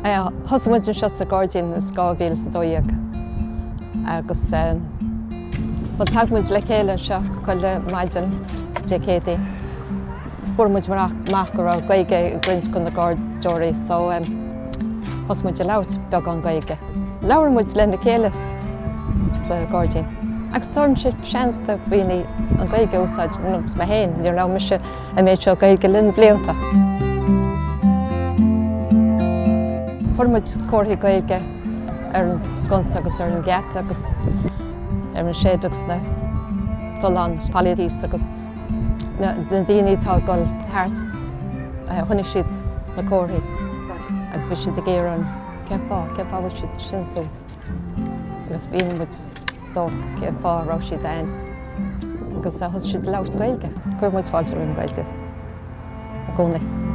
Thosaigh muid anseo sa ghairdín is 2012 agus bhuel tagann muid le chéile anseo chuile maidin Dé Céadaoin. Fuair muid amach go raibh Gaeilge ag roinnt de na guardóirí so thosaigh muid ag labhairt beagán Gaeilge. Labhrann muid lena chéile sa ghairdín agus tugann sé seans do dhaoine an Ghaeilge a úsáid agus mé féin, níor labhair mise an méid seo Gaeilge le na blianta. Chuir muid comharthaí Gaeilge ar an sconsa agus ar an gheata agus ar an shed agus na tolláin fallaí thíos agus na daoine atá ag dul thart chonaic siad na comharthaí agus bhí siad ag iarraidh cén fáth, cén fáth a bhfuil siad sin suas agus mhínigh muid dóibh cén fáth a raibh siad ann agus thosaigh siad ag labhairt Gaeilge. Cuireann muid fáilte roimh an Ghaeilge i gcónaí.